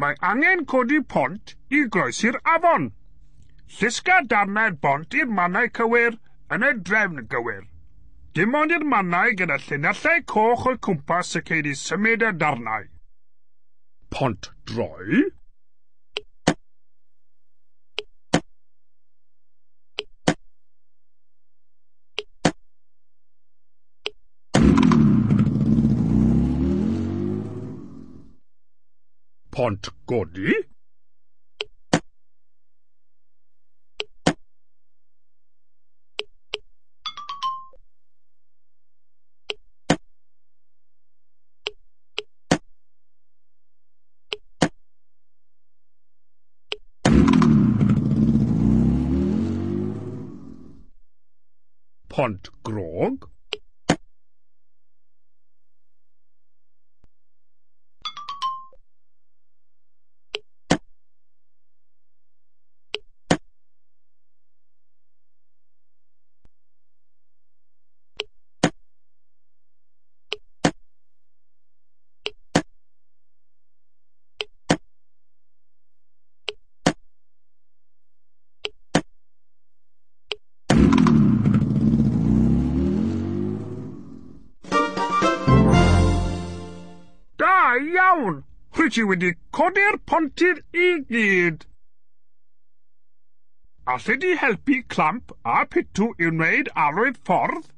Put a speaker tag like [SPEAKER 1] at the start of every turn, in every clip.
[SPEAKER 1] Mae angen codi pont i groesi'r afon. Llusga darnau'r bont i'r mannau cywir yn y drefn gywir. Dim ond i'r mannau gyda llinellau coch o'u cwmpas y cei di symud y darnau. Pont droi. Pont godi. Pont grog. Da iawn! Rwyt ti wedi codi'r pontydd i gyd. Alli di helpu Clamp a Pitw i wneud arwydd ffordd?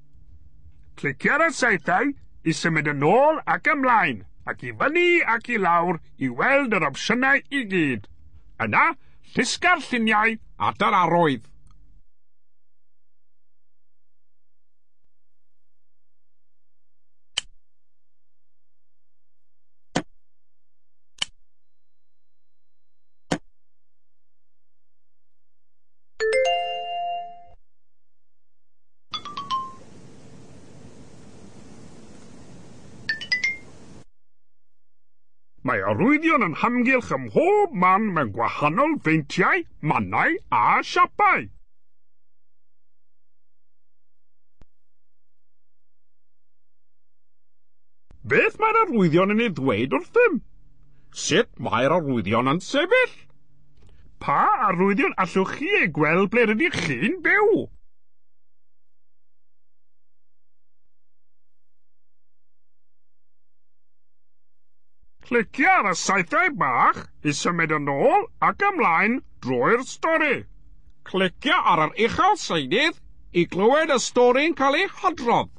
[SPEAKER 1] Clicia ar y saethau i symud yn ôl ac ymlaen, ac i fyny ac i lawr i weld yr opsiynau i gyd. Yna, llusga'r lluniau at yr arwydd. Mae arwyddion yn hamgylch ym mhob man mewn gwahanol feintiau, mannau a siapau. Beth mae'r arwyddion yn ei ddweud wrthym? Sut mae'r arwyddion yn sefyll? Pa arwyddion allwch chi eu gweld ble rydych chi'n byw? Clicia ar y saethau bach i symud yn ôl ac ymlaen drwy'r stori.
[SPEAKER 2] Clicia ar yr uchel seinydd i glywed y stori'n cael ei hadrodd.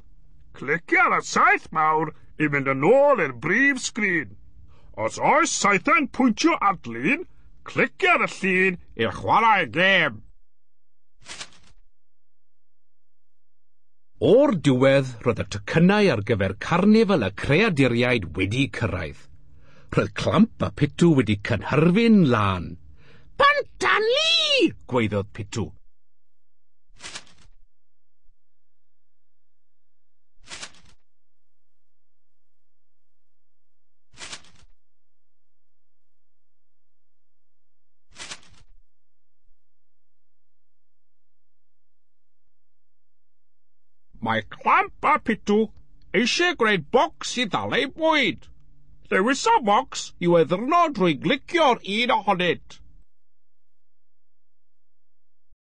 [SPEAKER 1] Clicia ar y saeth mawr i fynd yn ôl i'r brif sgrin. Os oes saethau'n pwyntio at lun, clicia ar y llun i chwarae gêm.
[SPEAKER 3] O'r diwedd, roedd y tocynnau ar gyfer carnifal y creaduriaid wedi cyrraedd. Roedd Clamp a Pitw wedi cynhyrfu'n lân. Bant â ni! gwaeddodd Pitw.
[SPEAKER 2] Mae Clamp a Pitw eisiau gwneud bocs i ddal eu bwyd. Dewisa bocs i'w addurno drwy glicio'r un ohonynt.